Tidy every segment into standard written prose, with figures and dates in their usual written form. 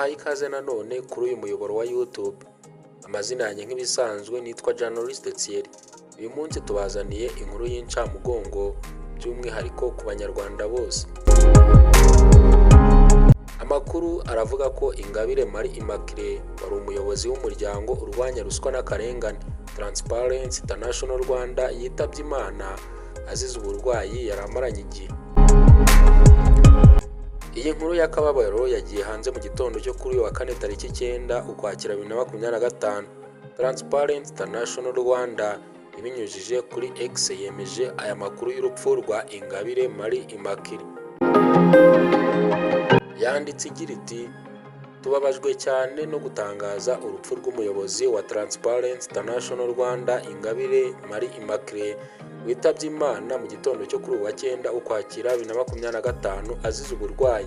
Mbahaye ikaze nanone kuri uyu muyoboro wa YouTube. Amazina yanjye nk'ibisanzwe nitwa Journaliste Thierry. Uyu munsi tubazaniye inkuru y'incamugongo by'umwihariko ku Banyarwanda bose. Amakuru aravuga ko Ingabire Marie Immaculée wari umuyobozi w'umuryango urwanya ruswa n'akarengane Transparency International Rwanda yitabye Imana azize uburwayi yari amaranye igihe. Iyi nkuru y'akababaro yagiye hanze mu gitondo cyo kuri uyu wa kane tariki 9 Ukwakira 2025. Transparency International Rwanda ibinyujije kuri X yemeje aya makuru y'urupfu rwa Ingabire Marie Immaculée. Yanditse igira iti: "Tubabajwe cyane no gutangaza urupfu rw'umuyobozi wa Transparency International Rwanda Ingabire Marie Immaculée witabye Imana mu gitondo cyo kuri uyu wa 9 Ukwakira 2025 azize uburwayi.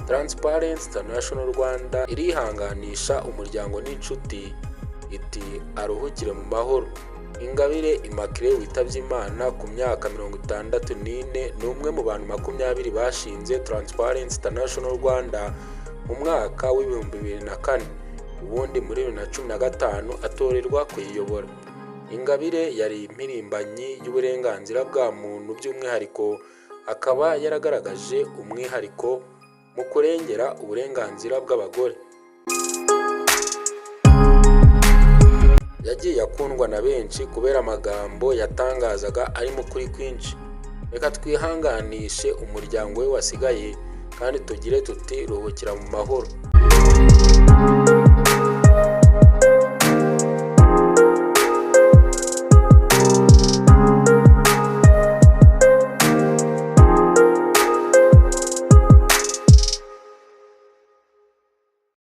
Transparency International Rwanda irihanganisha umuryango n'inshuti, iti aruhukire mu mahoro." Ingabire Immaculée witabye Imana ku myaka 64 ni umwe mu bantu 20 bashinze Transparency International Rwanda mu mwaka wa 2004, ubundi muri 2015 atorerwa kuyiyobora. Ingabire yari impirimbanyi y'uburenganzira bwa muntu, by'umwihariko akaba yaragaragaje umwihariko mu kurengera uburenganzira bw'abagore. Yagiye akundwa na benshi kubera amagambo yatangazaga arimo ukuri kwinshi. Reka twihanganishe umuryango we wasigaye kandi tugire tuti ruhukira mu mahoro.